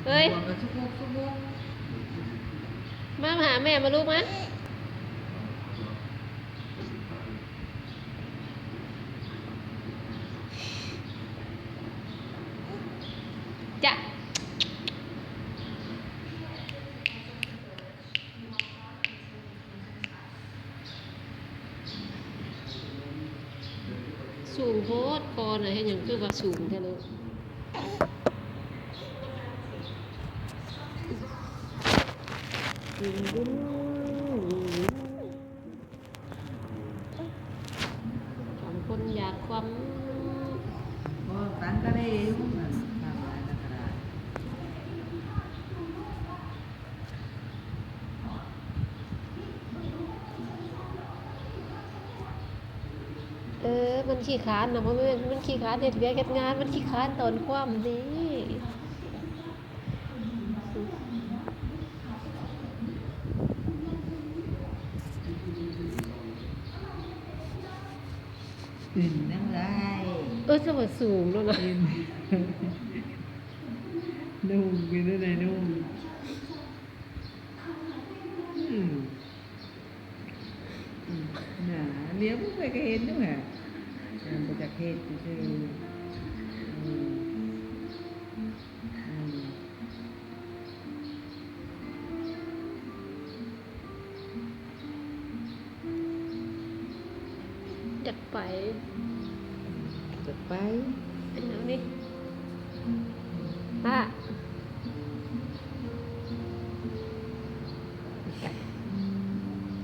ເຮີ້ຍ ມາຫາແມ່ມາລູກມາ ຈະ ສູງໂພດ ຄອນະ ເຮັດຫຍັງຄືວ່າສູງແທ້ລູກ? ບາງຄົນຢາກຄວາມ ບໍ່ ຕັ້ງກະເດ້ຢູ່ ນັ້ນ ທຳລາຍໜ້າກະດາດ. ເອີ ມັນຂີ້ຄ້ານນະ ບໍ່ແມ່ນມັນຂີ້ຄ້ານເຮັດວຽກເຮັດງານ ມັນຂີ້ຄ້ານຕອນຄວ່ຳນີ້. ອື່ນນຳໄດ້ ເອີ ສະວ່າສູງໂລດນະ ອື່ນ ນຸ່ງ ເປັນຈັ່ງໃດນຸ່ງ? ອືມ ອືມ ໜາ ລຽວເບິ່ງໄປກະເຫັນຢູ່ຫະ ມັນບໍ່ຈັກເຮັດຊື່ໆ ອືມ ອືມ. ຢາກໄປ ຢາກໄປ ເປັນຫຍັງນີ້ ປ້າ?